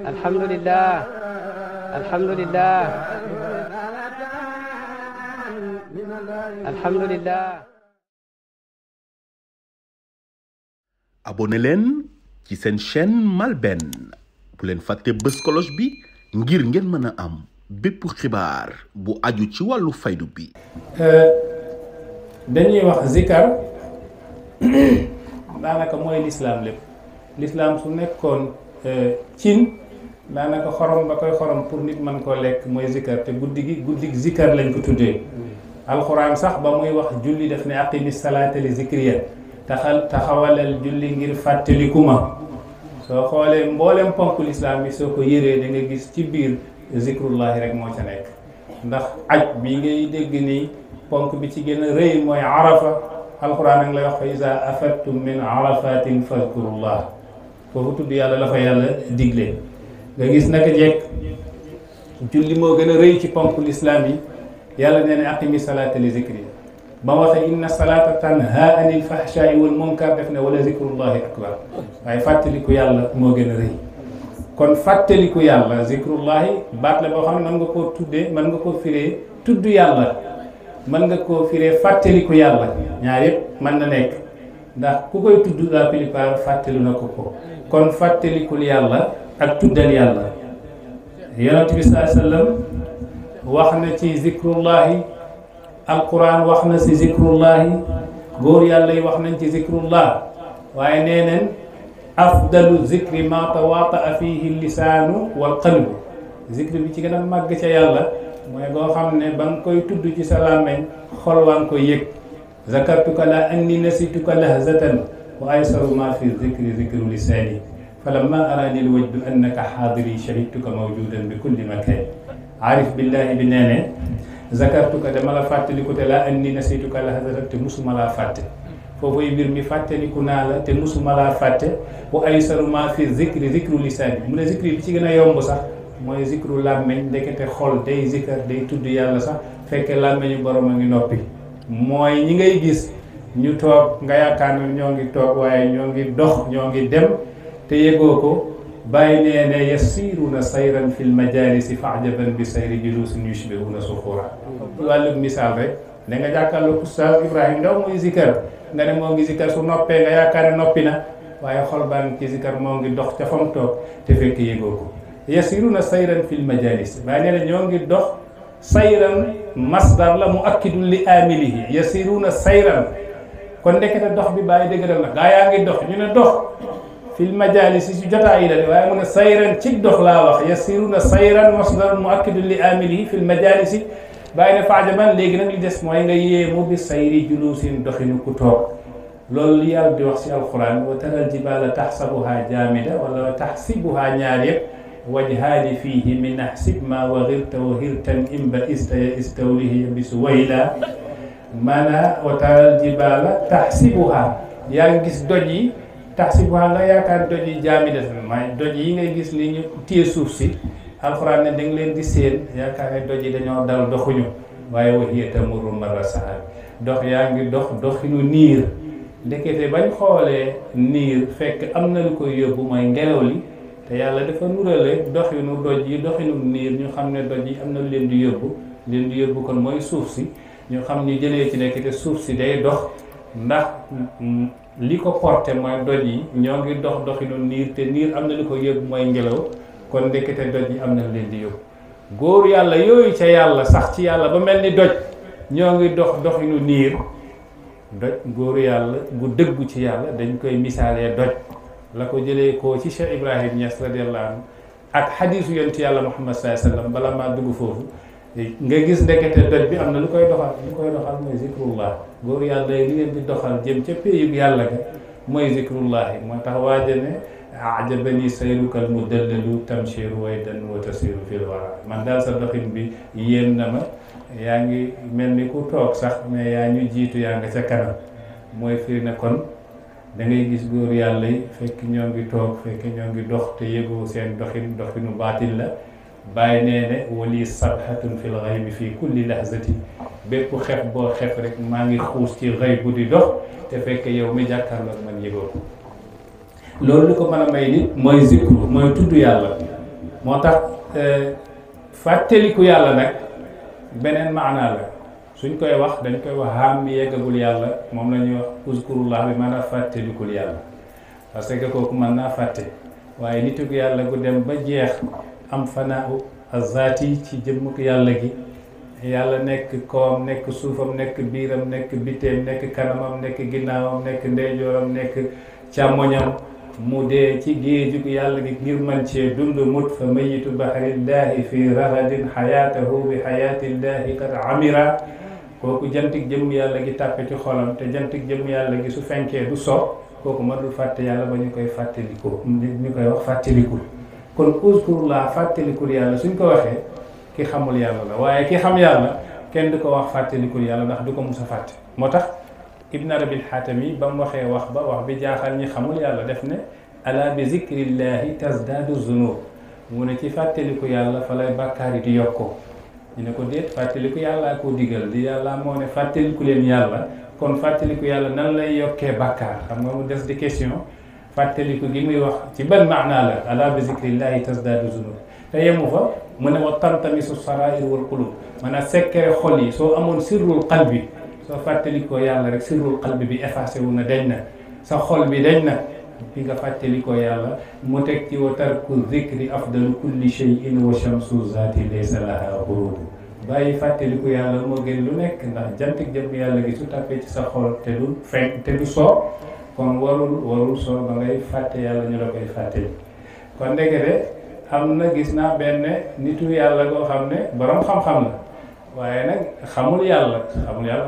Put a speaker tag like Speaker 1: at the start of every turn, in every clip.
Speaker 1: alhamdulillah alhamdulillah alhamdulillah.
Speaker 2: abonné leen ci seen chaîne MALBN bu leen fàtte bës cloche bi ngir ngeen mën a am bépp xibaar bu aju ci wàllu faydu bi.
Speaker 3: dañuy wax zikar daanaka mooy lislaam lépp. lislaam su nekkoon cin daanaka xorom ba koy xorom pour nit mën koo lekk mooy zikar, te guddi zikar lañ ko tuddee. alxuraan sax ba muy wax julli def ne aqimi salaata li zikriya, taxawalal julli ngir fàttaliku ma. soo xoolee mboolem ponk lislaam bi soo ko yëree da nga gis ci biir zikrullahi rek moo ca nekk. ndax aj bi ngay dégg nii ponk bi ci gën a rëy mooy arafa. alxuraan a ngi lay wax fa iza afattum min arafatin fadkurullah, foofu tudd yàlla la fa yàlla digle. nga gis naka jekk julli moo gën a rëy ci ponk lislaam yi. yàlla nee na aqimi salaata li zikri, ba waxee inna salaata tanha anil fahshaai wal munkar def ne wala zikrullahi akbar. waaye fàttaliku yàlla moo gën a rëy. kon fàttaliku yàlla zikrullahi baat la boo xam ne mën nga koo tuddee, mën nga koo firee tudd yàlla, mën nga koo firee fàttaliku yàlla. ñaar yëpp mën na nekk, ndax ku koy tudd la plupart fàttali na ko. kon fàttalikul yàlla ak tuddal yàlla. yonent bi sallallahu alayhi wa sallam wax na ci zikrullahi, alquran wax na ci zikrullahi, góor yàlla yi wax nañ ci zikrullah. waaye nee neen afdalu zikri ma tawaata fihi lisaanu wal qalbu. zikri bi ci gën a màgg ca yàlla mooy boo xam ne ba nga koy tudd ci sa làmmeñ xol waa nga koy yëg. zakartuka la anni nasituka lahzatan wa aysaru ma fi zikri zikru lisaani falamma arani lwajdu annaka xaadiri shahidtuka mawjudan bi kulli makan. aarif billahi bi nee ne zakartuka dama la fàttaliku te la anni nasituka lahzatan te musuma laa fàtte. foofuy mbir mi fàttaliku naa la te musuma laa fàtte. wa aysaru ma fi zikri zikru lisaani, mu ne zikri bi ci gën a yomb sax mooy zikru làmmeñ. ndekete xol day zikar day tudd yàlla sax fekke làmmeñu borom a ngi noppi. mooy ñi ngay gis ñu toog nga yaakaar ne ñoo ngi toog waaye ñoo ngi dox, ñoo ngi dem te yëgoo ko. bàyyi nee ne yasiruuna sayran fil majalisi faajaban bi sayri julusin yushbihuna suxura. wàllu misaal rek da nga jàkkaarloo Oustaz Ibrahima Ndaw muy zikar, nga ne moo ngi zikar, su noppee nga yaakaar ne noppi na waaye xol baa ngi ci zikar, moo ngi dox ca fam toog te fekk yëgoo ko. yasiruuna sayran fil majalis, bàyyi nee ne ñoo ngi dox. sayran masdar la mu akkidul li amilihi, yasiruuna sayran. kon ndekete dox bi bàyyi dëgëral na gaa yaa ngi dox, ñu ne dox fil majalis si jotaay yi la de, waaye mu ne sayran ci dox laa wax. yasiruuna sayran masdar mu akkidul li amilihi fil majalis. bàyyi ne faajaban, léegi nag li des mooy nga yéemu bi sayri julusin doxinu ku toog. loolu li yàlla di wax si alquran wa taral jibaala taxsabuha jaamida wala taxsibuha ñaar yëpp. wajhaani fiihi min ahsib ma waghirta wa hirtan imba istawlihi bisu wayla. maanaam wa taral jibaala taxsibuha, yaa ngi gis doj yi. taxsibuha nga yaakaar doj yi jaamidatan, mooy doj yi ngay gis ni ñu téye suuf si. alxuraan ne da nga leen di seen yaakaar ne doj yi dañoo dal doxuñu, waaye wa hiya tamurru marra sahab. dox yaa ngi dox doxinu niir. ndekete bañ xoolee niir fekk am na lu koy yóbbu mooy ngelaw li. te yàlla dafa nurale doxinu doj yi doxinu niir, ñu xam ne doj yi am na lu leen di yóbbu kon mooy suuf si. ñu xam ñu jëlee ci nekk te suuf si day dox ndax li ko porté mooy doj yi ñoo ngi dox doxinu niir, te niir am na lu ko yóbbu mooy ngelaw. kon ndekete doj yi am na lu leen di yóbbu. góor yàlla yooyu ca yàlla sax ci yàlla ba mel ni doj ñoo ngi dox doxinu niir. doj góoru yàlla bu dëggu ci yàlla dañ koy misaalee doj. la ko jëlee ko ci Cheikh Ibrahim Niass radiyallahu anhu ak xadiisu yonent yàlla Muhammad sallallahu alayhi wa sallam. bala maa dugg foofu nga gis ndekete doj bi am na lu koy doxal mooy zikrullah. góor yàlla yi li ngeen di doxal jëm ca péyub yàlla ga mooy zikrullahi. moo tax waaja ne ajabani sayrukal mudallalu tamshiru waydan wa tasiru fil wara. man daal sa doxin bi yéem na ma, yaa ngi mel ni ku toog sax mais yaa ñu jiitu, yaa nga ca kanam. mooy firi na kon da ngay gis góor yàlla yi fekk ñoo ngi toog, fekk ñoo ngi dox te yëgoo seen doxinu baatil la. bàyyi nee ne wali sabhatun fil ghaybi fi kulli lahzati bépp xef boo xef rek maa ngi xuus ci xëy bu di dox te fekk yow mi jàkkaarloog man yëgoo ko loolu lu ko mën a may nit mooy zikru mooy tudd yàlla moo tax fàttaliku yàlla nag beneen maanaa la suñ koy wax dañ koy wax haam mi yeggagul yàlla moom la ñuy wax uzkurullah bi maanaam fàttalikul yàlla parce que kooku mën naa fàtte waaye nituk yàlla gu dem ba jeex am fanaahu azati ci jëmmuk yàlla gi yàlla nekk kawam nekk suufam nekk biiram nekk biteem nekk kanamam nekk ginnaawam nekk ndeyjooram nekk càmmoñam mu dee ci géejug yàlla gi ngir man cee dund mut fa mayitu bahrillahi fi ragadin xayaatahu bi xayaatillahi qad amira kooku jantik jëmm yàlla gi tàppe ci xolam te jantik jëmm yàlla gi su fenkee du so kooku mënul fàtte yàlla ba ñu koy fàttaliku ñu koy wax fàttalikul kon uzkurullah fàttalikul yàlla suñ ko waxee ki xamul yàlla la waaye ki xam yàlla kenn du ko wax fàttalikul yàlla ndax du ko mus a fàtte moo tax ibn arabil xaatami ba mu waxee wax bi jaaxal ñi xamul yàlla def ne ala bi zikrillahi tasdaadu zunub mu ne ci fàttaliku yàlla fa lay bàkkaar yi di yokkoo ñu ne ko déet fàttaliku yàllaa koo digal di yàlla moo ne fàttaliku leen yàlla kon fàttaliku yàlla nan lay yokkee bàkkaar xam nga mu des di question fàttaliku gi muy wax ci ban maanaa la ala bi zikrillahi tasdaadu zunub te yemu fa mu ne wa tantamisu sarair wal qulub maanaam sekkere xol yi soo amoon sirrul qalbi soo fàttalikoo yàlla rek sirrul qalbi bi effacé wu na dañ na sa xol bi dañ na bi nga fàttalikoo yàlla mu teg ci wa tarku zikri afdalu kulli shay'in wa shamsu zati laysa laha ghurubu bàyyi fàttaliku yàlla moo gën lu nekk ndax jantik jëm yàlla gi su tàppee ci sa xol te du fenk te du soo kon warul soo ba ngay fàtte yàlla ñu la koy fàttali kon ndekete am na gis naa benn nitu yàlla goo xam ne borom xam-xam la waaye nag xamul yàlla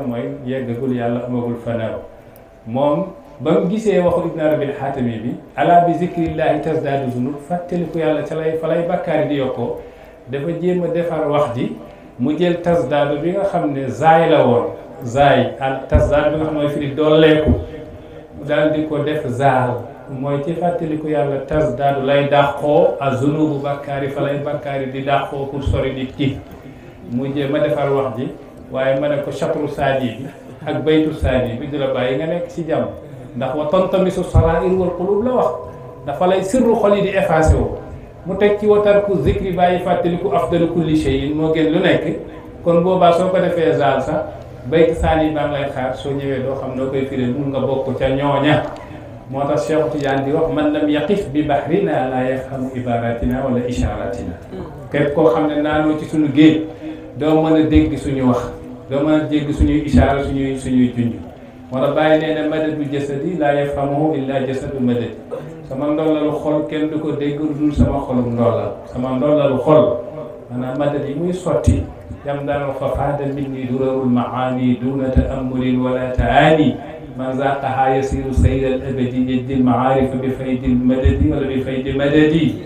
Speaker 3: mooy yeggagul yàlla amagul fanaaw moom ba mu gisee waxu ibn arabil xaatami bi ala bi zikrillahi tasdaadu zunub fàttaliku yàlla ca lay fa lay bàkkaari di yokkoo dafa jéem a defar wax ji mu jël tasdaadu bi nga xam ne zaay la woon zaay al tasdaadu bi nga xam ne mooy firi dooleeku daal di ko def zaal mooy ci fàttaliku yàlla tasdaadu lay dàqoo a zunubu bàkkaari fa lay bàkkaari di dàqoo pour sori nit ki mu jéem a defar wax ji waaye ma ne ko chatru saani bi ak baytu saani bi di la bàyyi nga nekk ci jàmm ndax wa tantamisu sarair wal qulub la wax dafa lay sirru xol yi di effacé woo mu teg ci wa tarku zikri bàyyi fàttaliku afdalu kulli shay'in moo gën lu nekk kon boobaa soo ko defee zaal sax baytu saani baa ngi lay xaar soo ñëwee doo xam noo koy firee mun nga bokk ca ñooña moo tax Cheikh Tidiane di wax man lam yaqif bi bahrina la yafhamu ibaratina wala isharatina képp koo xam ne naanoo ci suñu géej doo mën a dégg suñu wax doo mën a dégg suñuy ishaara suñuy junj wala bàyyi nee na madadu jasadi laa yafhamuhu illa jasadu madadi sama ndollalu xol kenn du ko dégg dul sama xolum ndollal sama ndollalu xol maanaam madad yi muy sotti yam daan fa faada minni durarul maani duna ta'ammulin wala ta'ani man zaqaha yasiru sayral abadi yajdil maarif bi faydil madadi wala bi faydi madadi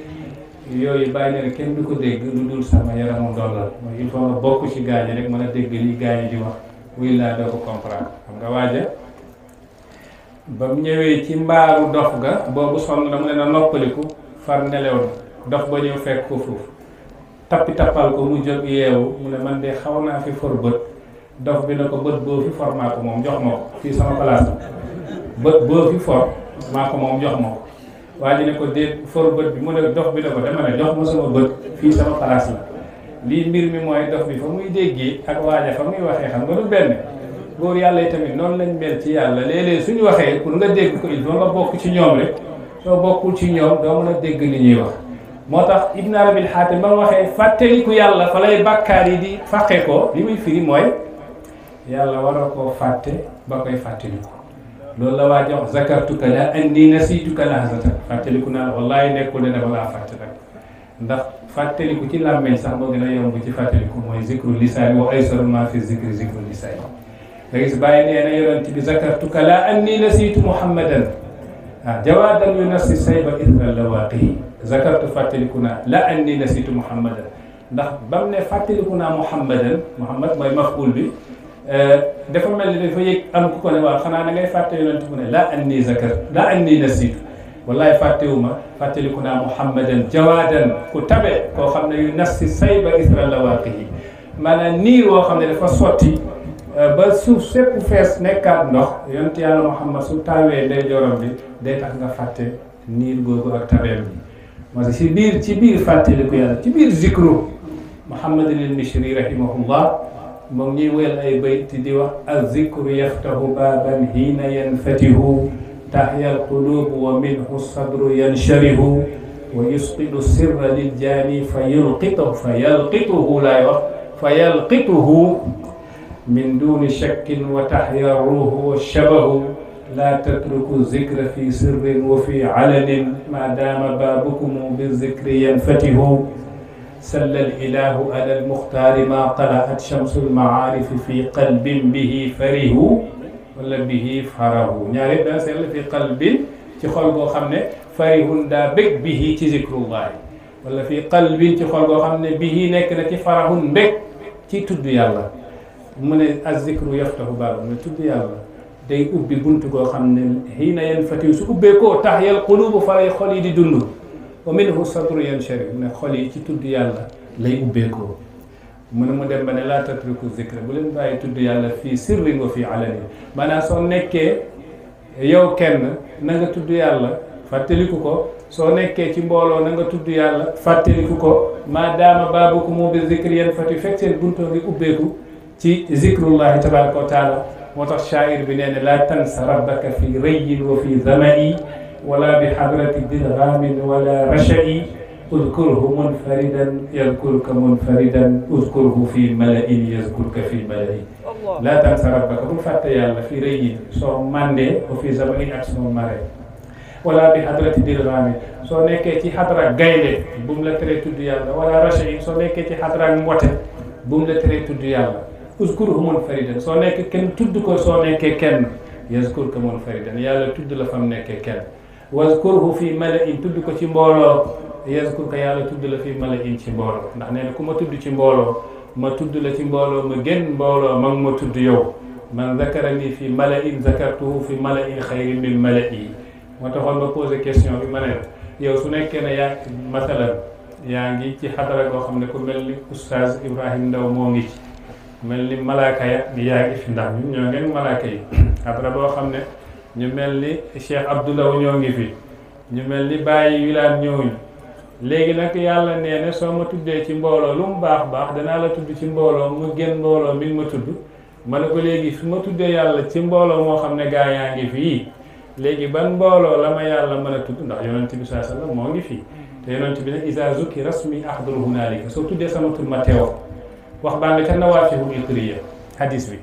Speaker 3: yooyu bàyyi ne kenn du ko dégg lu dul sama yaramu ndollal mooy il faut nga bokk ci gaañi rek mën a dégg li gaañi di wax wuy laa doo ko comprendre xam nga waaja ba mu ñëwee ci mbaaru dof ga boobu sonn na mu ne na noppaliku far nelew na dof ba ñëw fekk ko foofu tappi tappal ko mu jóg yeewu mu ne man de xaw naa fi for bët dof bi na ko bët boo fi for maa ko moom jox ma ko fii sama place bët boo fi for maa ko moom jox ma ko waa ji ne ko déet for bët bi mu ne dof bi ne ko dama ne jox ma sama bët fii sama place la lii mbir mi mooy dof bi fa muy déggee ak waaja fa muy waxee xam nga du benn góor yàlla yi tamit noonu lañ mel ci yàlla léeg-léeg suñu waxee pour nga dégg ko il faut nga bokk ci ñoom rek soo bokkul ci ñoom doo mën a dégg li ñuy wax moo tax ibn arabil xaatim ba mu waxee fàttaliku yàlla fa lay bàkkaar yi di fàqe ko li muy firi mooy yàlla war a koo fàtte ba koy fàttaliku loolu la waa jox zakartuka la anni nasituka lahzatan fàttaliku naa la wallaahi nekkul ne dama laa fàtte rek ndax fàttaliku ci làmmeñ sax moo gën a yomb ci fàttaliku mooy zikru lisaani wa aysaru ma fi zikri zikru lisaani nga gis bàyyi nee na yonent bi zakartuka la anni nasitu muhammadan jawaadan yu nasi sayba isra la waaqihi zakartu fàttaliku naa la anni nasitu muhammadan ndax ba mu ne fàttaliku naa muhammadan muhammad mooy maf'ul bi dafa mel ni dafa yëg am ku ko ne waaw xanaa da ngay fàtte yonent bu ne la anni la anni nasitu wallahi fàttewuma fàttaliku naa muhammadan jawaadan ku tabe koo xam ne yu nas si sayba isra la waaqihi maanaam niir woo xam ne dafa sotti ba suuf sépp fees nekkaat ndox yonent yàlla Muhammad su tawee ndeyjooram bi day tax nga fàtte niir googu ak tabeem bi moo tax ci biir fàttaliku yàlla ci biir zikru Muhammadul Mishri rahimahullah moom ñuy wéyal ay bayt di wax az-zikru yaftahu baaban hiina yanfatihu tahya al-quluub wa minhu as-sadru yansharihu wa yusqilu sirra lil-jaani fa yalqituhu laay wax fa yalqituhu min duuni shakkin wa tahya ruuhu wa shabahu laa tatruku zikra fi sirrin wa fi alanin maa daama baabukum bi-zikri yanfatihu salla al-ilaahu ala al-muxtaari maa tala'at shamsu al-macaarifi fi qalbin bihi farihu wala bihi farahu ñaari daan sell fi qalbin ci xol boo xam ne farihun daa bég bihi ci zikrullahi wala fi qalbin ci xol boo xam ne bihi nekk na ci farahun mbég ci tudd yàlla mu ne az-zikru yaftahu baaba mu ne tudd yàlla day ubbi buntu goo xam ne hiina yanfatihu su ubbeekoo tahyal quluubu faray xol yi di dund wa minhu sadru yanshari mu ne xol yi ci tudd yàlla lay ubbeekoo mu ne mu dem ba ne laa tatruku zikra bu leen bàyyi tudd yàlla fii sirrin wa fii alanin maanaam soo nekkee yow kenn na nga tudd yàlla fàttaliku ko soo nekkee ci mbooloo na nga tudd yàlla fàttaliku ko maa daama baabukum bi zikri yanfatihu fekk seen buntoo ngi ubbeeku ci zikrullahi tabaraka wa taala moo tax shaa'ir bi nee ne laa tansa rabbaka fi rayyin wa fi zamani wala bi hadrati dirhamin wala rasha'i udkurhu munfaridan yadkurka munfaridan udkurhu fi mala'in yadkurka fi mala'in laa tansa rabbaka bul fàtte yàlla fi rayyin soo mandee wa fi zamanin ak soo maree wala bi hadrati dirhamin soo nekkee ci hadra gaynde bu mu la teree tudd yàlla wala rasha'i soo nekkee ci hadra mbote bu mu la teree tudd yàlla uzkurhu munfaridan soo nekk kenn tudd ko soo nekkee kenn yazkurka munfaridan yàlla tudd la fa mu nekkee kenn wazkurhu fi mala'in tudd ko ci mbooloo yazkurka yàlla tudd la fi mala'in ci mbooloo ndax nee na ku ma tudd ci mbooloo ma tudd la ci mbooloo ma génn mbooloo ma ma tudd yow man zakarani fi mala'in zakartuhu fi mala'in xayrin min mala'i moo taxoon ma posé question bi ma ne yow su nekkee ne yaa masalan yaa ngi ci xadara goo xam ne ku mel ni oustaz Ibrahim Ndaw moo ngi ci mel ni malaaka ya yaa ngi fi ndax ñun ñoo ngeen malaaka yi xadara boo xam ne ñu mel ni Cheikh Abdoulaw ñoo ngi fi ñu mel ni Baye Wilaan ñooñu léegi nag yàlla nee na soo ma tuddee ci mbooloo lu mu baax baax danaa la tudd ci mbooloo mu gën mbooloo mi ma tudd ma ne ko léegi su ma tuddee yàlla ci mbooloo moo xam ne gaa yaa ngi fii léegi ban mbooloo la ma yàlla mën a tudd ndax yonent bi saa sallam moo ngi fii te yonent bi nag isa zukira rasmi ahdur hunaalika soo tuddee sama tur ma teew wax baa nga ca nawaafihul itriya hadis bi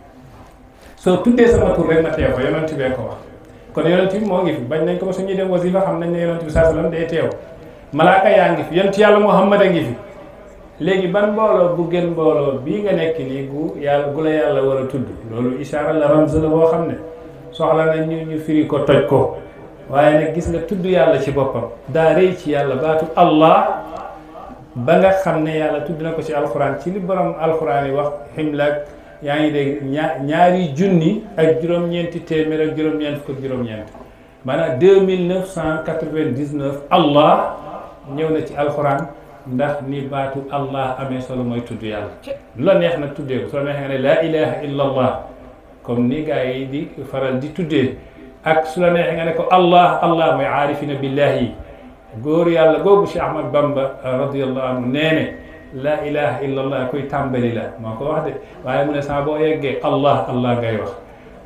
Speaker 3: soo tuddee sama tur rek ma teew ko yonent bee ko wax kon yonent bi moo ngi fi bañ nañ ko ba suñuy dem wasifa xam nañ ne yonent bi saa sallam day teew malaaka yaa ngi fi yonent yàlla Muhammad a ngi fi léegi ban mbooloo bu gën mbooloo bii nga nekk nii gu la yàlla war a tudd loolu ishaara la ramz la boo xam ne soxla nañ ñu firi ko toj ko waaye nag gis nga tudd yàlla ci boppam daa rëy ci yàlla baatu Allah ba nga xam ne yàlla tudd na ko ci alxuraan ci li borom alxuraan yi wax ximlaak yaa ngi dégg ñaari junni ak juróom-ñeenti téeméer ak juróom-ñeent fukk ak juróom-ñeent maanaam 2999 Allah ñëw na ci alxuraan ndax ni baatu Allah amee solo mooy tudd yàlla lu la neex nag tuddee ko soo neexee nga ne laa ilaha illa allah comme ni gaa yi di faral di tuddee ak su la neexee nga ne ko Allah Allah mooy aarifina billahi góor yàlla googu Cheikh Ahmad Bamba radiyallahu anhu nee ne laa ilaha illa allah koy tàmbali la moo ko wax de waaye mu ne sama boo yeggee Allah Allah ngay wax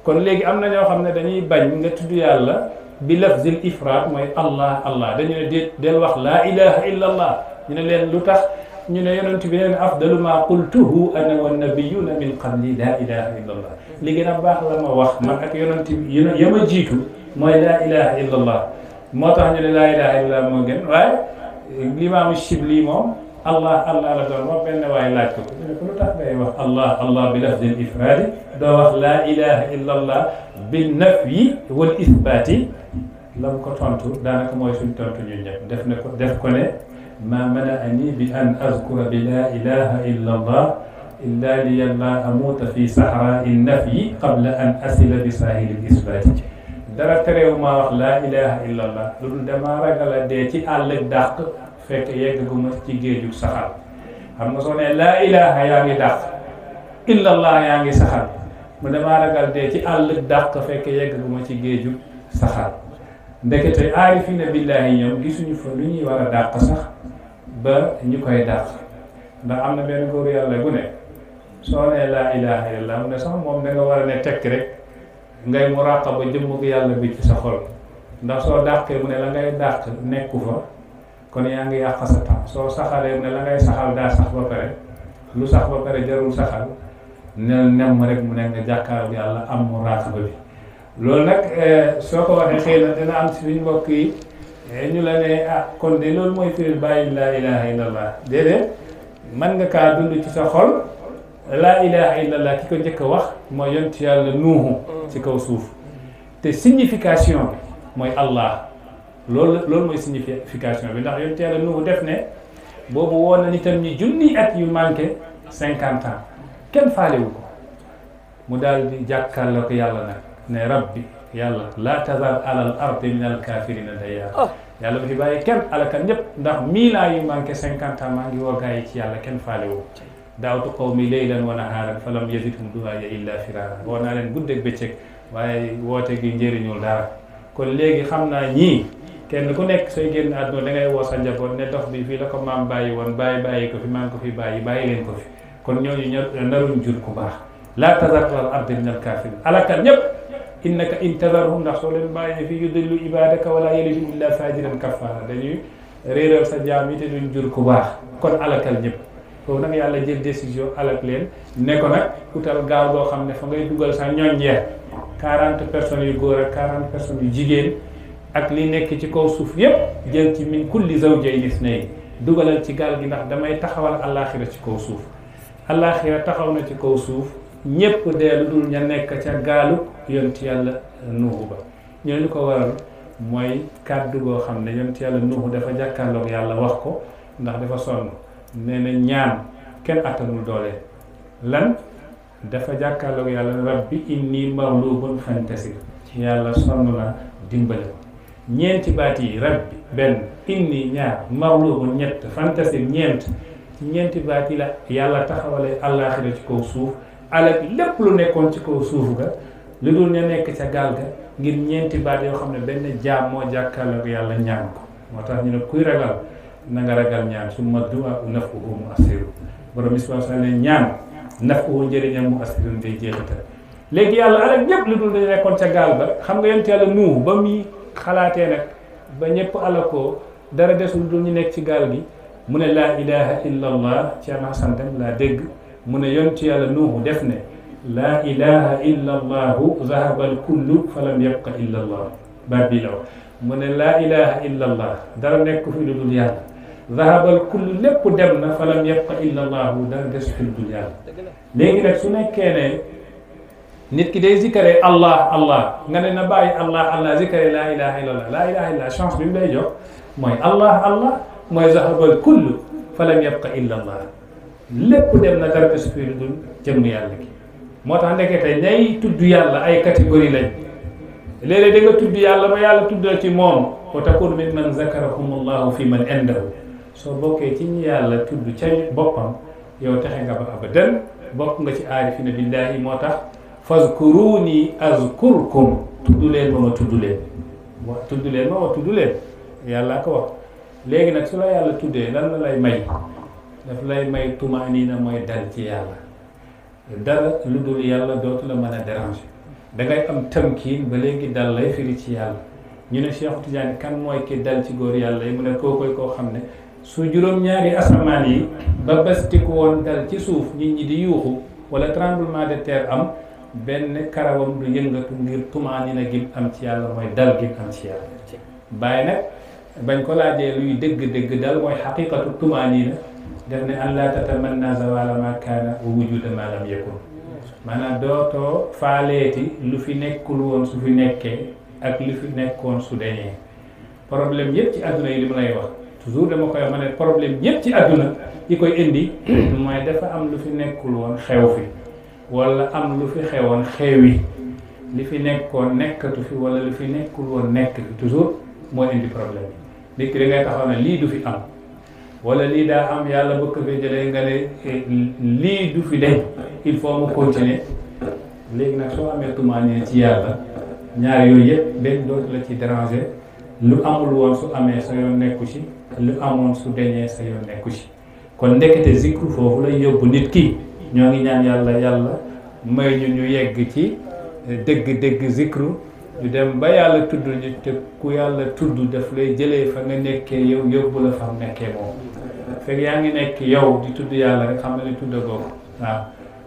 Speaker 3: kon léegi am na ñoo xam ne dañuy bañ nga tudd yàlla bi lafzil ifraad mooy Allah Allah dañu ne déet del wax laa ilaha illa allah ñu ne leen lu tax ñu ne yonent bi neen afdalu ma qultuhu ana wa nabiyuna min qabli laa ilaha illa allah li gën a baax la ma wax man ak yonent bi yama jiitu mooy laa ilaha illa allah moo tax ñu ne laa ilaha illa allah moo gën waaye limaamu Shibli moom Allah Allah la doon wax benn waaye laaj ko ñu ne ko lu tax ngay wax Allah Allah bi lafzil ifraadi doo wax laa ilaha illa allah bi nafyi wal isbaati lam ko tontu daanaka mooy suñ tontu ñun ñëpp def ko ne ma mana'ani bi an azkura bi laa ilaha illa allah illa li yàlla amuuta fi sahraai nafyi qabla an asila bi saahili isbaati dara terew maa wax laa ilaha illa allah lu dul damaa ragal a dee ci àll dàq fekk yeggaguma ci géejug saxal xam nga soo ne laa ilaha yaa ngi dàq illa allah yaa ngi saxal mu damaa ragal dee ci àll dàq fekk yegg gu ma ci géeju saxaar ndekete aarifina billahi ñoom gisuñu fa lu ñuy war a dàq sax ba ñu koy dàq ndax am na benn góor yàlla gu ne soo nee laa ilaha illallah mu ne sax moom da nga war a ne tekk rek ngay muraqaba jëmm yàlla bi ci sa xol ndax soo dàqee mu ne la ngay dàq nekku fa kon yaa ngi yàq sa temps soo saxalee mu ne la ngay saxal daa sax ba pare lu sax ba pare jarul saxal nel nem rek mu ne nga jàkkaarloo yàlla am muraqaba bi loolu nag soo ko waxee xëy na dina am si suñu mbokk yi ñu la ne ah kon de loolu mooy firi bàyyi laa ilaha illallah déedéet mën nga kaa dund ci sa xol laa ilaha illallah ki ko njëkk a wax mooy yonent yàlla nuuhu ci kaw suuf te signification bi mooy allah loolu mooy signification bi ndax yonent yàlla nuuhu def ne boobu woon na nitam ñi junni at yu manqué 50 ans kenn faalewu ko mu daal di jàkkaarloo ko yàlla nag ne rabbi yàlla laa tazar alal ardi min al kafirina dayyaara yàlla bu fi bàyyi kenn alakal ñëpp ndax 1000 ans yu manqué 50 ans maa ngi woo gaa yi ci yàlla kenn faalewu daawtu qawmi laylan wa nahaaran falam yazidhum du'aaya illa firaara woo naa leen guddeeg bëccëg waaye woote gi njëriñul dara kon léegi xam naa ñii kenn ku nekk sooy génn àdduna da ngay woo sa njaboot ne dox bi fii la ko maam bàyyi woon bàyyi ko fi maa ngi ko fi bàyyi leen ko fi kon ñooñu naruñ jur ku baax laa tazar alal ardi min al kaafiriin alakal ñëpp innaka in tazarhum ndax soo leen bàyyi fi yudillu ibadaka wala yalidu illa fajiran kafaara dañuy réeral sa jaam yi te duñ jur ku baax kon alakal ñëpp foofu nag yàlla jël décision alak leen ne ko nag utal gaal boo xam ne fa ngay dugal sa ñoññeer 40 personnes yu góor ak 40 personnes yu jigéen ak li nekk ci kaw suuf yépp jël ci min kulli zawjayni isnayn dugalal ci gaal gi ndax damay taxawal àllaaxira ci kaw suuf àllaaxira taxaw na ci kaw suuf ñépp dee lu dul ña nekk ca gaalu yonent yàlla nuuhu ba ñoo ñu ko waral mooy kàddu goo xam ne yonent yàlla nuuhu dafa jàkkaarloog yàlla wax ko ndax dafa sonn nee na ñaan kenn attanul doole lan dafa jàkkaarloog yàlla rabbi inni maghlubun fantasir yàlla sonn na dimbale ko ñeenti baat yi rabbi benn inni ñaar maghlubun ñett fantasir ñeent ci ñeenti baat yi la yàlla taxawalee àllaaxira ci kaw suuf alak lépp lu nekkoon ci kaw suuf ga lu dul ña nekk ca gaal ga ngir ñeenti baat yoo xam ne benn jaam moo jàkkaarloog yàlla ñaan ko moo tax ñu ne kuy ragal na nga ragal ñaan summa du'a nafuhu mu assiru borom isbasa ne ñaan nafuhu njëriñam mu assirun day jeexital léegi yàlla alak ñëpp lu dul dañu nekkoon ca gaal ba xam nga yonent yàlla nuuhu ba muy xalaatee nag ba ñëpp alakoo dara desul dul ñu nekk ci gaal gi mu ne laa ilaha illa allah ci ama santam laa dégg mu ne yonent yàlla nuuhu def ne laa ilaha illa allahu zahaba al kullu falam yabqa illa allah baat bii la wax mu ne laa ilaha illa allah dara nekk fi lu dul yàlla zahabal kullu lépp dem na falam yabqa illa allahu dara des fi lu dul yàlla léegi nag su nekkee ne nit ki day zikaree allah nga ne na bàyyi allah zikaree laa ilaha illallah laa ilaha illallah chance bi mu lay jox mooy allah mooy zahabal kullu falam yabqa illa allah lépp dem na dara des fi lu dul jëmm yàlla gi moo tax ndekete ñay tudd yàlla ay catégorie lañ léeg-léeg da nga tudd yàlla ba yàlla tuddal ci moom wa takun min man zakarahumullahu fi man indahu soo bokkee ci ñi yàlla tudd ca boppam yow texe nga ba abadan bokk nga ci aarifina billahi moo tax fazkuruni azkurkum tudd leen ma tudd leen tudd leen ma tudd leen yàlla ko wax léegi nag su la yàlla tuddee lan la lay may daf lay may tumaaniina mooy dal ci yàlla dara lu dul yàlla dootu la mën a déranger da ngay am tamkiin ba léegi dal lay firi ci yàlla ñu ne Cheikh Tidiane kan mooy ki dal ci góor yàlla yi mu ne kookoy koo xam ne su juróom-ñaari asamaan yi ba bastiku woon dal ci suuf nit ñi di yuuxu wala tremblement de terre am benn karawam du yëngatu ngir tumaanina gi am ci yàlla mooy dal gi am ci yàlla bàyyi nag bañ ko laajee luy dëgg-dëgg dal mooy xaqiqatu tumaanina def ne an laa tatamanna zawala ma kaana wa wujuda ma lam yakun maanaam dootoo faaleeti lu fi nekkul woon su fi nekkee ak lu fi nekkoon su deñee problème yëpp ci àdduna yi li ma lay wax toujours dama koy wax ma ne problème yëpp ci àdduna yi koy indi mooy dafa am lu fi nekkul woon xew fi wala am lu fi xewoon xewi li fi nekkoon nekkatu fi wala lu fi nekkul woon nekk fi toujours moo indi problème yi nit ki da ngay taxaw ne lii du fi am wala lii daa am yàlla bëgg fi jëlee nga ne lii du fi deñ il faut mu continuer léegi nag soo amee tumaanee ci yàlla ñaar yooyu yëpp benn dootu la ci déranger lu amul woon su amee sa yoon nekku ci lu amoon su deñee sa yoon nekku ci kon ndekete zikru foofu lay yóbbu nit ki ñoo ngi ñaan yàlla may ñu yegg ci dëgg zikru ñu dem ba yàlla tudd ñu te ku yàlla tudd daf lay jëlee fa nga nekkee yow yóbbu la fa nekkee moom fekk yaa ngi nekk yow di tudd yàlla rek xam ne tudd googu waaw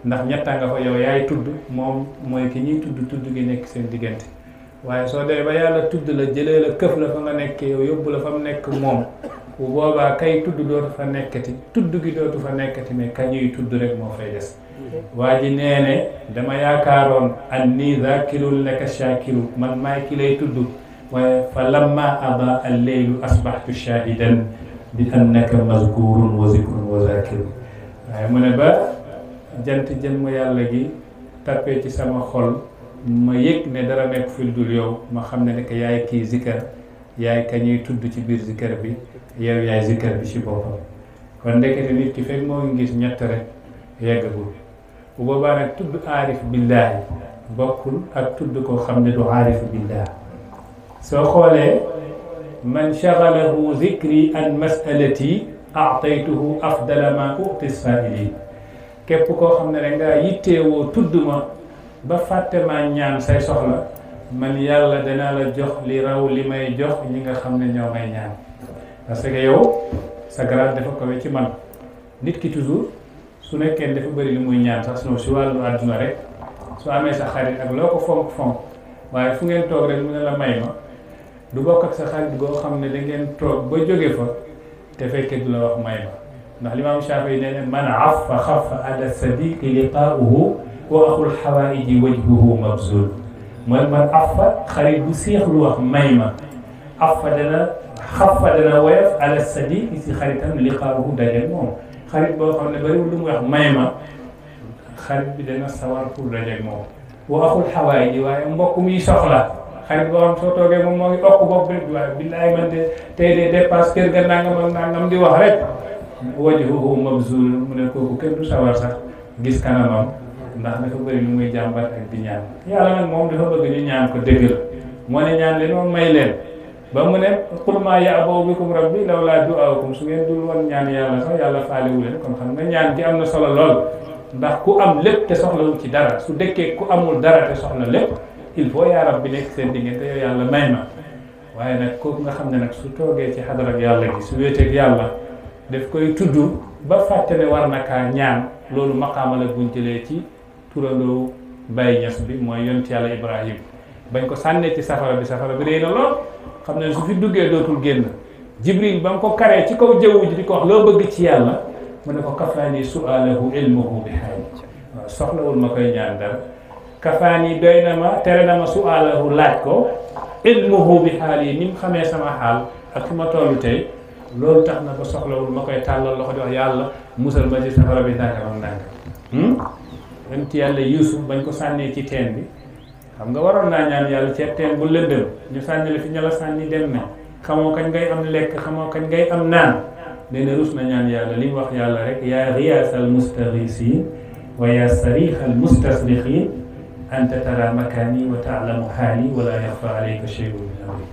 Speaker 3: ndax ñetta nga fa yow yaay tudd moom mooy ki ñuy tudd gi nekk seen diggante waaye soo demee ba yàlla tudd la jëlee la këf la fa nga nekkee yow yóbbu la fa mu nekk moom bu boobaa kay tudd dootu fa nekkati tudd gi dootu fa nekkati mais kañuy tudd rek moo fay des waa ji nee ne dama yaakaaroon anni zakirun laka shakiru man maay ki lay tudd waaye fa lamma aba alleylu asbahtu shahidan bi annaka mazkurun wa zikrun wa zakirun waaye mu ne ba jant jëmm yàlla gi tappee ci sama xol ma yëg ne dara nekk fil dul yow ma xam ne nekk yaay kii zikar yaay kañuy tudd ci biir zikar bi yow yaay zikar bi ci boppam kon ndekete nit ki fekk moo ngi gis ñett rek yeggagul bu boobaa nag tudd aarif billaahi bokkul ak tudd koo xam ne du aarif billah soo xoolee man shagalahu zikri an masalati aataytuhu afdala ma uti saa'ilin képp koo xam ne rek ngaa yitteewoo tudd ma ba fàtte maa ñaan say soxla man yàlla danaa la jox li raw li may jox ñi nga xam ne ñoo may ñaan parce que yow sa grade dafa kawe ci man nit ki toujours su nekkee dafa bëri li muy ñaan sax sinon si wàllu àdduna rek su amee sa xarit ak loo ko fonk waaye fu ngeen toog rek mu ne la may ma du bokk ak sa xarit goo xam ne da ngeen toog ba jóge fa te fekkee du la wax may ma ndax limaam Shaafi'i nee ne man affa xaffa ala sadiqi liqaa'uhu wa axul xawaaiji wajhuhu mabzul mooy man affa xarit bu seex lu wax may ma affa dana woyof ala sadiqi si xaritam liqaa'uhu daje moom xarit boo xam ne bariwul lu mu wax may ma xarit bi dana sawar pour dajeeg moom wa axul xawaay ji waaye mbokk muy soxla xarit boo xam soo toogee moom moo ngi okk bopp rek waaye billaay man de tey de dépasse kër ga nangam ak nangam di wax rek wajhuhu mabzul mu ne kooku kenn du sawar sax gis kanamam ndax dafa bëri lu muy jàmbat ak di ñaan yàlla nag moom dafa bëgg ñu ñaan ko dëgg la moo ne ñaan leen moom may leen ba mu ne qul maa ya'ba'u bikum rabbi lawlaa du'aa'ukum su ngeen dul woon ñaan yàlla sax yàlla faalewu leen kon xam nga ñaan gi am na solo lool ndax ku am lépp te soxlawul ci dara su dëkkee ku amul dara te soxla lépp il faut yaa rabbi nekk seen diggante yow yàlla may ma waaye nag kooku nga xam ne nag su toogee ci xadar ak yàlla gi su wéeteeg yàlla daf koy tudd ba fàtte ne war na kaa ñaan loolu maqaama la buñ jëlee ci turandoo Baye Niass bi mooy yonent yàlla Ibrahim bañ ko sànnee ci safara bi rëy na lool xam ne su fi duggee dootul génn Jibril ba mu ko karee ci kaw jaww ji di ko wax loo bëgg ci yàlla mu ne ko kafaani su'aalahu ilmuhu bi haali waaw soxlawul ma koy ñaan dara kafaani doy na ma tere na ma su'aalahu laaj ko ilmuhu bi haali ni mu xamee sama xaal ak fi ma tollu tey loolu tax na ba soxlawul ma koy tàllal loxo di wax yàlla musal ma ci safara bi ndànkam ak ndànkam yonent yàlla Yuusuf bañ ko sànnee ci teen bi xam nga waroon naa ñaan yàlla ci teen bu lëndëm ñu sànni la fi ña la sànni dem na xamoo kañ ngay am lekk xamoo kañ ngay am naan nee na rus na ñaan yàlla li mu wax yàlla rek yaa riyaasal mustaghisiin wa yaa sariixal mustasrixiin anta tara makaani wa taalamu xaali wala yaxfa alayka shay'un min amri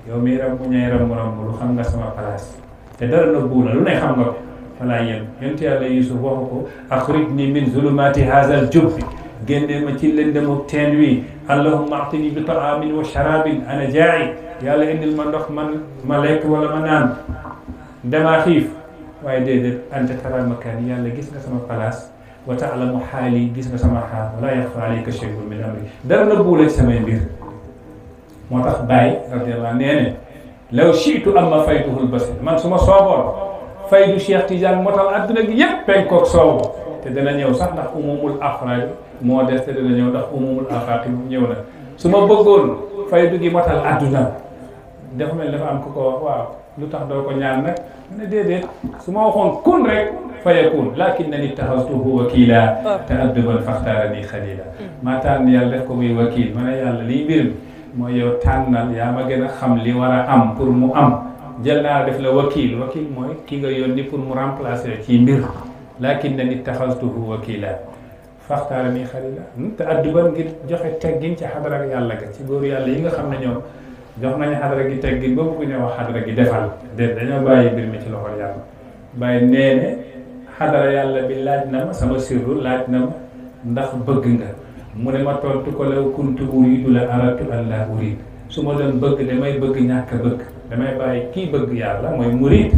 Speaker 3: yow mii ram mu ñay ram lu xam nga sama place te dara na buuna lu ne xam nga ko falaa yem yonent yàlla Yuusuf waxu ko axrijni min zulumaati haazal jubbi génnee ma ci lëndëmu teen wi allahumma atini bi taamin wa sharabin ana jaa'i yàlla indil ma ndox ma lekk wala ma naan damaa xiif waaye déedéet anta tara makaani yàlla gis nga sama place wa taalamu xaali gis nga sama xaal wala yaxfa alayka shay'un min amri dara na buula ci samay mbir moo tax Baye radiyallahu nee ne law shi'tu amma faytuhul basir man su ma sooboon faydu Cheikh Tidiane motal adduna gi yépp penkook soowu te dana ñëw sax ndax umumul afraad moo des te dana ñëw ndax umumul afaaqi ñëw na su ma bëggoon faydu gi motal adduna dafa mel dafa am ku ko wax waaw lu tax doo ko ñaan nag mu ne déedéet su ma waxoon kun rek fayakun lakinnani ittaxastuhu wakiila ta'adduban faxtaarani xaliila maa tànn yàlla def ko muy wakiil ma ne yàlla liy mbir mi mooy yow tànnal yaa ma gën a xam li war a am pour mu am jël naa def la wakiil mooy ki nga yónni pour mu remplacer ci mbir lakinnani ittaxastuhu wakiila faxtaara nii xalila te adduban ngir joxe teggin ci xadara ak yàlla ga ci góor yàlla yi nga xam ne ñoom jox nañu xadara gi teggin boobu ko ñëw wax xadara gi defal déet dañoo bàyyi mbir mi ci loxol yàlla bàyyi nee ne xadara yàlla bi laaj na ma sama sirru laaj na ma ndax bëgg nga mu ne ma tontu ko law kuntu uridu la aratu an la urid su ma doon bëgg damay bëgg ñàkk bëgg damay bàyyi kii bëgg yàlla mooy murid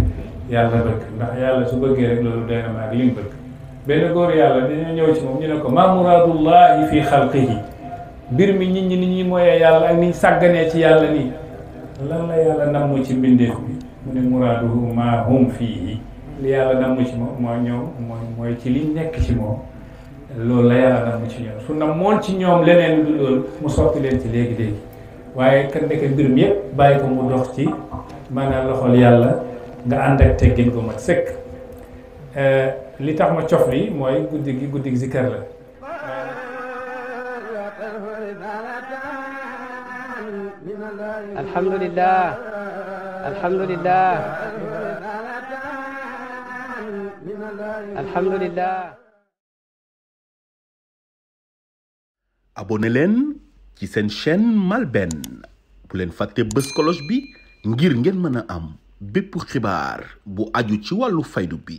Speaker 3: yàlla bëgg ndax yàlla su bëggee rek loolu doy na ma ak li mu bëgg benn góor yàlla dañoo ñëw ci moom ñu ne ko ma muradullahi fi xalqihi mbir mi nit ñi ni ñuy mooyee yàlla ak ni ñu sàgganee ci yàlla nii lan la yàlla namm ci mbindeef bi mu ne muraaduhu ma hum fiihi li yàlla namm ci moom mooy ñoom mooy ci liñ nekk ci moom loolu la yàlla namm ci ñoom su namoon ci ñoom leneen du loolu mu sotti leen ci léegi-léegi waaye kan nekk mbir mi yëpp bàyyi ko mu dox ci maanaam loxol yàlla nga ànd ak teggin ko mat sëkk li tax ma cof li mooy guddi gi zikar la
Speaker 1: alhamdulillah alhamdulillah alhamdulillah
Speaker 2: abonné leen ci seen chaîne MALBN bu leen fàtte bës cloche bi ngir ngeen mën a am bépp xibaar bu aju ci wàllu faydu bi